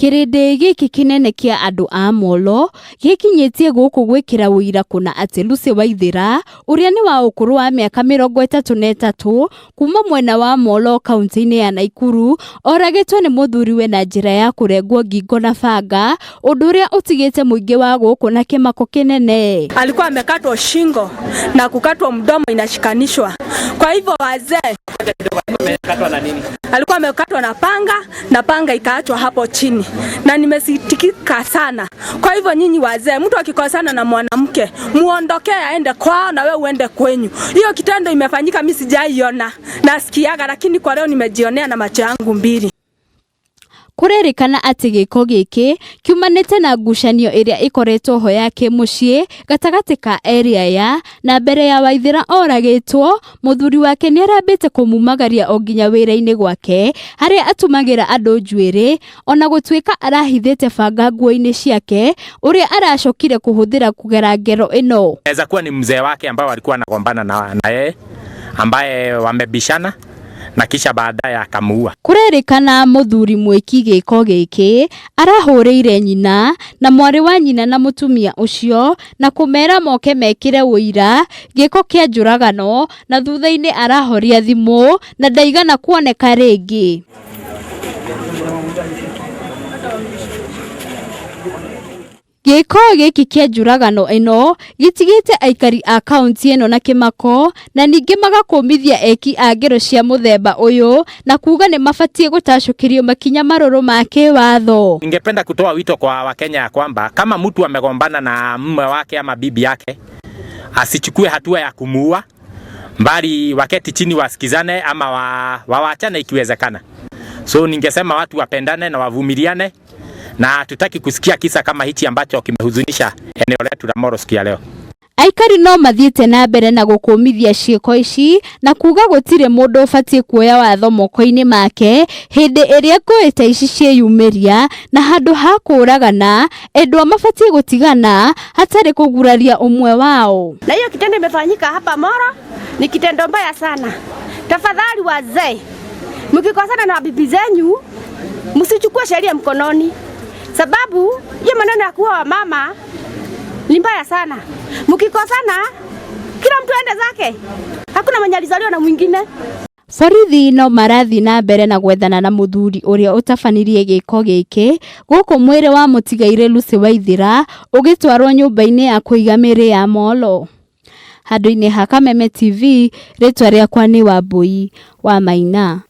Kĩrĩndĩ gĩkĩ kĩnene kĩa andũ a Molo gĩkinyĩtie gũkũ gwĩkĩra ũira kũna atĩ Lucy Waithĩra ũrĩa nĩ wa ũkũrũ wa mĩaka 33 kuma mwena wa Molo kaunti-inĩ ya Naikuru oragĩtwo nĩ mũthuriwe na njĩra ya kũrengwo ngingo na banga, ũndũ ũrĩa ũtigĩte mũingĩ wa gũkũ na kĩmako kĩnene. Alikuwa amekatwa shingo na kukatwa mdomo inashikanishwa. Kwa hivyo wazee, alikuwa amekatwa na panga na panga ikaachwa hapo chini, na nimesikitika sana. Kwa hivyo nyinyi wazee, mtu akikosana na mwanamke muondokee, aende kwao na we uende kwenyu. Hiyo kitendo imefanyika, mimi sijaiona, nasikiaga, lakini kwa leo nimejionea na macho yangu mbili. Kũrerĩkana atĩ gĩko gĩkĩ kiumanĩte na ngucanio ĩrĩa ĩkoretwo ho ya kĩmũciĩ gatagatĩ ka erĩ aya, na mbere ya Waithĩra oragĩtwo, mũthuri wake nĩarambĩte kũmumagaria o nginya wĩra-inĩ gwake harĩa atumagĩra andũ njuĩrĩ, ona gũtuĩka arahithĩte banga nguo-inĩ ciake ũrĩa aracokire kũhũthĩra kũgera ngero ĩno. Inaweza kuwa ni mzee wake ambao walikuwa wanagombana na yeye ambaye wamebishana na kisha baadaye akamuua. Kũrerĩkana mũthuri mwĩki gĩko gĩkĩ arahũrĩire nyina na mwarĩ wa nyina na mũtumia ũcio na kũmera moke mekĩre ũira gĩko kĩa njũragano, na thutha-inĩ arahoria thimũ na ndaigana kuoneka rĩngĩ. Gĩko gĩkĩ kĩa njũragano ĩno gĩtigĩte aikari a kaunti ĩno na kĩmako, na ningĩ magakũmithia eki a ngero cia mũthemba ũyũ na kuga nĩ mabatiĩ gũtacũkĩrio makinya marũrũ ma kĩwatho. Ningependa kutoa wito kwa Wakenya ya kwamba kama mtu amegombana na mume wake ama bibi yake asichukue hatua ya kumuua, bali waketi chini wasikizane ama waachane ikiwezekana. So ningesema watu wapendane na wavumiliane, na hatutaki kusikia kisa kama hichi ambacho kimehuzunisha eneo letu la Molo siku ya leo. Aikari no mathiĩte na mbere na gũkũmithia ciĩko ici na kuga gũtirĩ mũndũ ũbatiĩ kuoya watho moko-inĩ make hĩndĩ ĩrĩa ngũĩ ta ici ciĩyumĩria, na handũ ha kũũragana endwa mabatiĩ gũtigana hatarĩ kũguraria ũmwe wao. Na hiyo kitendo imefanyika hapa Molo ni kitendo mbaya sana. Tafadhali wazee, mkikosana na bibi zenyu msichukue sheria mkononi, sababu hiyo maneno ya kuua wamama ni mbaya sana. Mkikosana kila mtu aende zake, hakuna mwenye alizaliwa na mwingine. Borithi no marathiĩ na mbere na gwethana na mũthuri ũrĩa ũtabanirie gĩko gĩkĩ gũkũ mwĩrĩ wa mũtigairĩ Lucy Waithĩra ũgĩtwarwo nyũmba-inĩ ya kũiga mĩĩrĩ ya Molo. Handũ-inĩ ha Kameme TV, rĩtwa rĩakwa nĩ Wambui wa Maina.